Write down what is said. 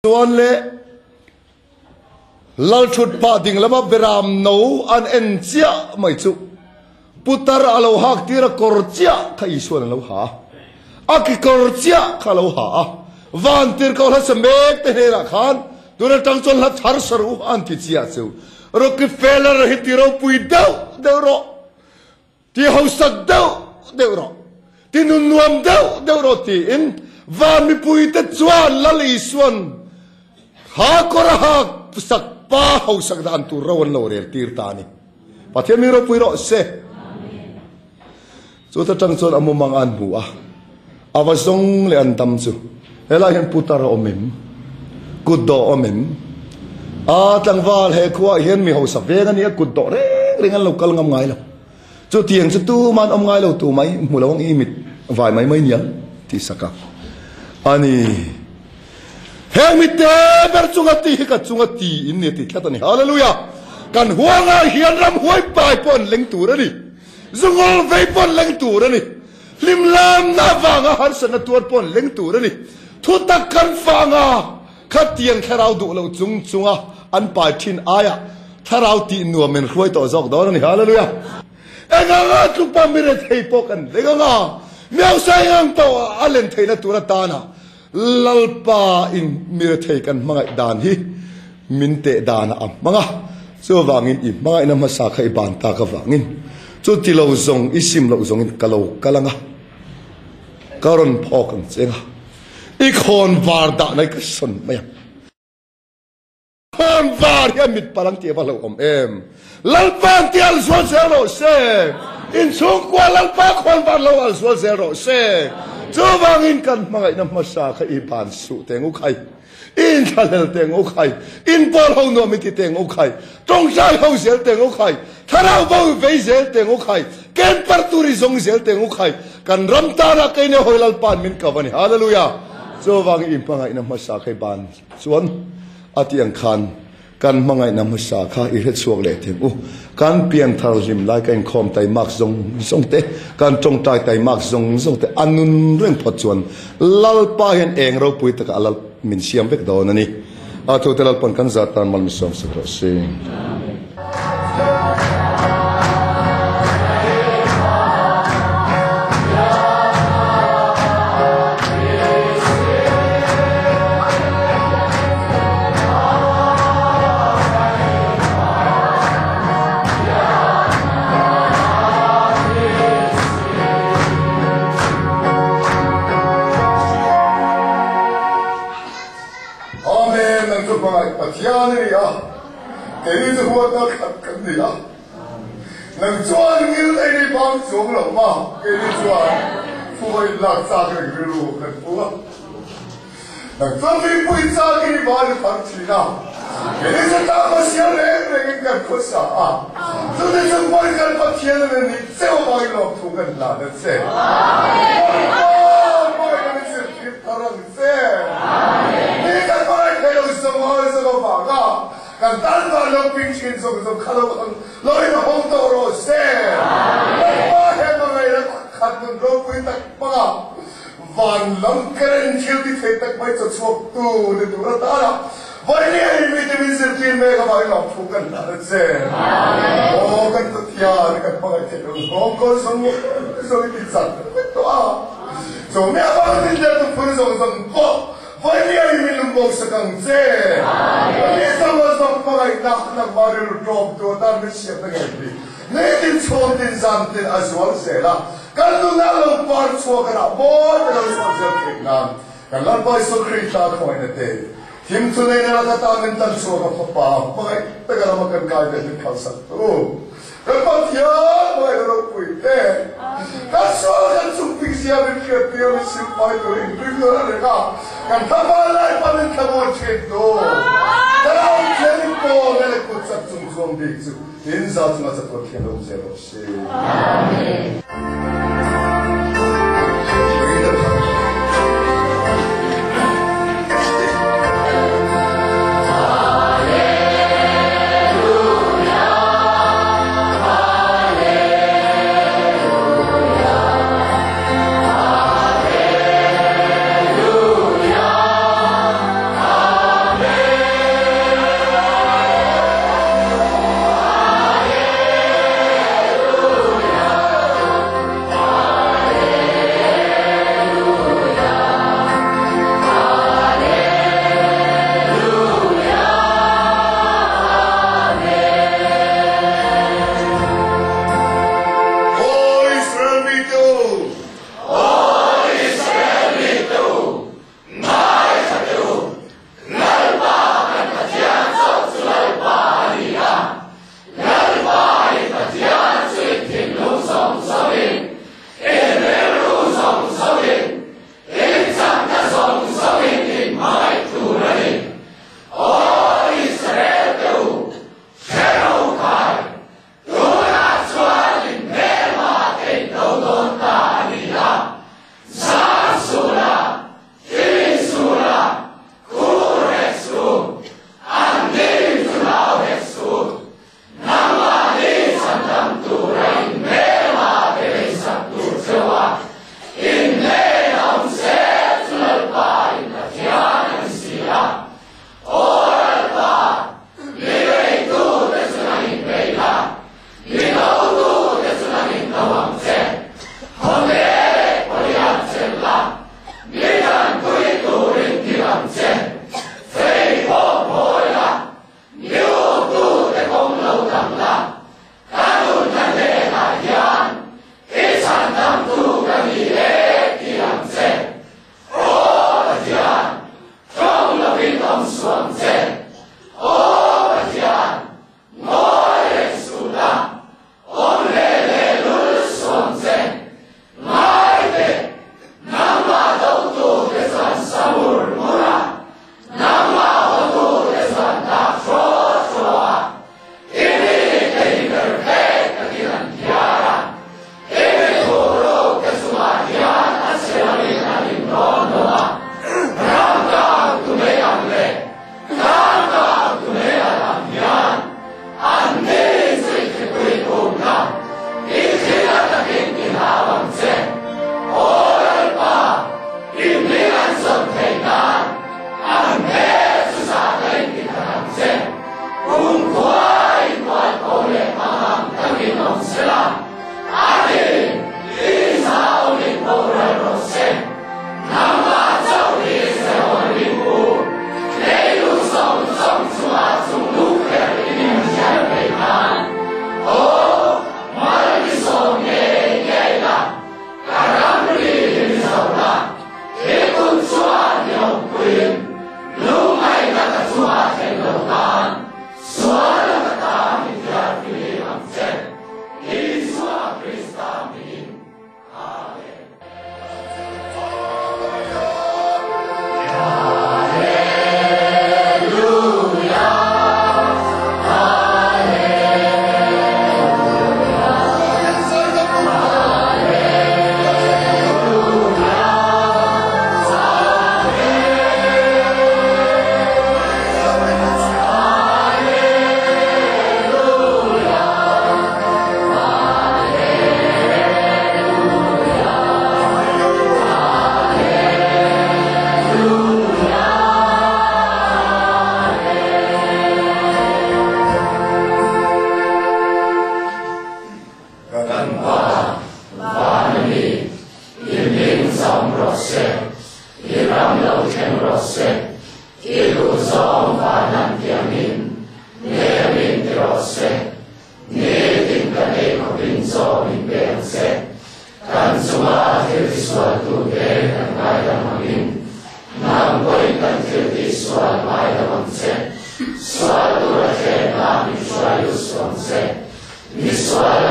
Chuan le Lalthut pah ding lama beram no an en chiah mai chu putar a lo hak tir a kawr chiah kha Isuan a lo ha a, a kekawr chiah kha a lo ha a, van tir ko hla sa mek te hnenah khan tun atang chuan hla thar sa ru an ti chiah chu Rockefeller hi ti ropui deuh deuh rawh. Ti hausak deuh deuh rawh, ti nun nuam deuh deuh rawh tiin van mipuite chuan Lal Isuan ha kawr a hak sak pa hausak dan tur ro an lo rel tir ta a ni. Pathian mi ropui rawh se. Chu ta tang chuan a mumang an hmu a, a va zawng leh an dam chu helai hian putar a awm em? Kut dawh awm em? A tlangval he khuaah hian mi hausa veng a nia kut dawh reng reng an lo kal ngam ngai lo. Chutiang chu tuman awm ngai lo tu mai hmu lo ang i mit vai mai mai nia ti sak a. A ni. Heng mi te ber chunga ti hi ka chunga ti in nia ti tlat a ni. Hallelujah! Kan huangah hian ramhuai pai pawh an leng tur a ni. Zungul vei pawh an leng tur a ni. Hlim lamna avanga harsatna tuar pawh an leng tur a ni. Thutak kan fanga khatiang thlarau duh lo chung chunga an pai thin aia thlarau tih nuam min hruai tawh zawk dawn a ni. Hallelujah! Enganga tlukpa mi rethei pawh kan leng anga miausa engang pawh a len theihna tur atana Lalpa in mi rethei kan hmangaih dan hi min teh danah a hmang a, chuvangin i hmangaihna hmasa kha i ban tak avangin chuti lo zawng i sim loh zawngin ka lo kal ang a, ka rawn phawk ang che ang a, i khawn var dahna hi ka sawn mai ang. Khawn var hi a mit palh ang tih a va hlauhawm em! Lalpa an tih al zual zel rawh se! Inchhungkua Lalpa khawn var lo al zual zel rawh se! Chuvangin kan hmangaihna hmasa kha i ban suh teng u khai, i inthlahlel teng u khai, inpawl ho nuam i ti teng u khai, tawngtai ho zel teng u khai, thlarau bo i vei zel teng u khai, camper tur i zawng zel teng u khai, kan ram tana keini hawi Lalpa'n min kau a ni. Hallelujah! Chuvangin i hmangaihna hmasa kha i ban Chuan a tih ang khan kan hmangaihna hmasa kha i hrechhuak leh thei u. Kan pianthar hlim lai ka inkhawm taimak zawng zawng te, kan tawngtai taimak zawng zawng te a nun reng phawt chuan Lalpa hian eng ropui takah a lal min siam vek dawn a ni. A thute Lalpa'n kan zat tan mal min sawm sak rawh se. Amen, nang chu hmangaih Pathian i ni a. Kei chu huatna khat kan ni a, nang chuan ngil nei ni bang chuang lo ma, keini chuan phuba in lak chak reng rilru kan pu a, nang chuan mipui chak in i ban i phar thin a, keini chu tlangva sial reng reng in kan khawsa a, chutih chung pawhin kan Pathian a nih cheu avangin lawmthu kan hlan a che. Lalpa, hmangaihna min zirtir thar ang che. Mi kan hmangaih thei lo zawng zawng avanga Kan tan vah lo ping thin zawng zawng kha lo ang lo in hawng tawh rawh se. Lalpa he hmangaihna khat nun ropui tak hmanga van lam karen thil ti thei tak mai chaw chhuak tu ni tur atana Vawinia in mite min zirtir mek avangin lawmthu kan hlan a che. Aw kan Pathian kan hmangaih theih lo hnawm kawl zawng zawng in ti chak vek tawh a. Chu mi avangin min der tu phun zawng zawng pawh Vawinia i min lungbo sak ang che. Ni zawng a zawng hmangaihna nangmah rilru tlawm tu atan min hriatna ngei hi nitin chhawm tin zan tin a zual zel a, kan nunah lo par chhuak a rah mawi te lo chhuak zel theih nan kan Lalpa Isua Krista khawngaihna te thim chu neihna laka tan min tan chhuak a fapa hmangaih taka rama kan kai ve min khalsak tu Kan Pathian hmangaihna ropui te, kan sual kan chungpik zia min hriattir min simpai turin ring a reng a, kan thlamuan lai pa min thlamuan thin tu, Thlarau Thianghlim pawl leh kut chak chung chuang bik chu in za chunga chatuan thian lo zel rawh se. Amen. rawh se, i ram lo thleng rawh se, i duhzawng van an tiangin leiamin ti rawh se. Nitin kan ei khawpin chaw min pe ang che. Kan chunga thil tisualtute kan ngaidam angin, nang pawhin kan thil tihsual ngaidam ang che. Sual tura thlenna min hruai lut suh ang che. Misual.